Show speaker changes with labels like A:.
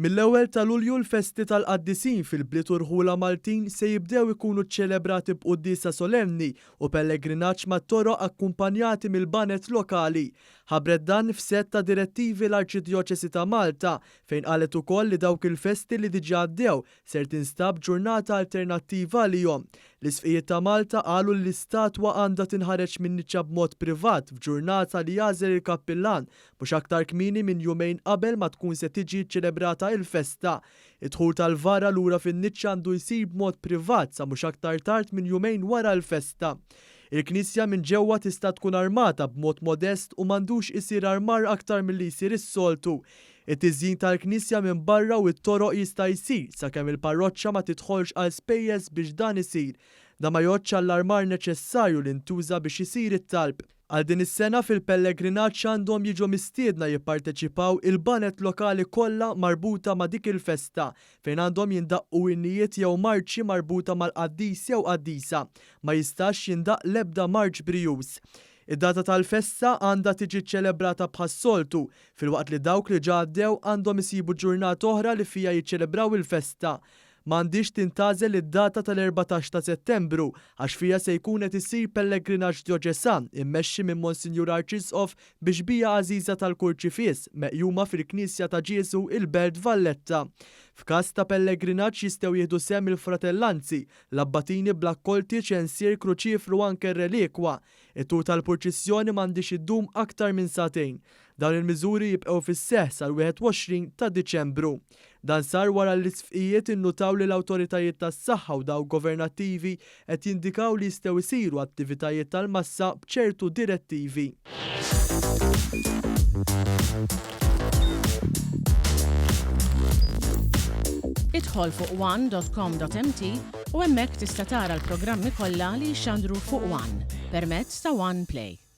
A: Mill-ewwel ta' Lulju l-festi tal-qaddisin fil-bliet u rħula Maltin se jibdew ikunu ċċelebrati b'quddiesa solenni u pellegrinaġġ mat-toroq akkumpanjati mill-baned lokali. Ħabbret dan f'sett ta' direttivi l-Arċidjoċesi ta' Malta fejn qalet ukoll li dawk il-festi li diġà għaddew ser tinstab ġurnata alternattiva għalihom. L-Isqfijiet ta' Malta qalu li l-istatwa għandha tinħareġ min-niċċa b'mod privat f'ġurnata li jagħżel il-kappillan mhux aktar kmieni minn jumejn qabel ma tkun se tiġi ċċelebrata il-festa. Id-dħul tal-vara lura fin-niċċa għandu jsir b'mod privat sa mhux aktar tard minn jumejn wara l-festa. Il-knisja minn ġewwa tista' tkun armata b'mod modest u m'għandux isir armar aktar milli jsir is-soltu. It-tiżjin tal-knisja minn barra u t-toroq jista' jsir sakemm il parroċċa ma tidħolx għal spejjeż biex dan isir. Dan ma jgħoddx għall-armar neċessarju li ntuża biex isir it-talb. Għal din is-sena fil-pellegrinaġġ għandhom jiġu mistiedna jipparteċipaw il-baned lokali kollha marbuta ma' dik il-festa, fejn għandhom jindaqqu innijiet jew marċi marbuta mal-qaddis jew qaddisa. Ma jistax jindaqq l-ebda marċ brijuż. Id-data tal-festa għandha tiġi ċċelebrata bħas-soltu, filwaqt li dawk li ġa għaddew għandhom isibu ġurnata oħra li fiha jiċċelebraw il-festa. Ma għandhiex tintgħażel id-data tal-14 ta' Settembru għax fiha se jkun qed isir pellegrinaġġ djoċesan immexxi minn Monsinjur Arċisqof bi xbieha għażiża tal-Kurċifiss meqjuma fil-Knisja ta' Ġieżu il-Belt Valletta. F'każ ta' pellegrinaġġ jistgħu jieħdu sehem il-fratellanzi, l-abbatini bl-akkolti, ċensier, kruċifru u anke r-relikwa. It-tul tal-purċissjoni m'għandhiex iddum aktar minn sagħtejn. Dawn il-miżuri jibqgħu fis-seħħ sal-21 ta' Diċembru. Dan sar wara li l-Isqfijiet innutaw li l-awtoritajiet tas-saħħa u dawk governattivi qed jindikaw li jistgħu jsiru attivitajiet tal-massa b'ċertu direttivi.
B: Idħol fuq one.com.mt u hemmhekk tista' tara l-programmi kollha li jixxandru fuq One permezz ta' One Play.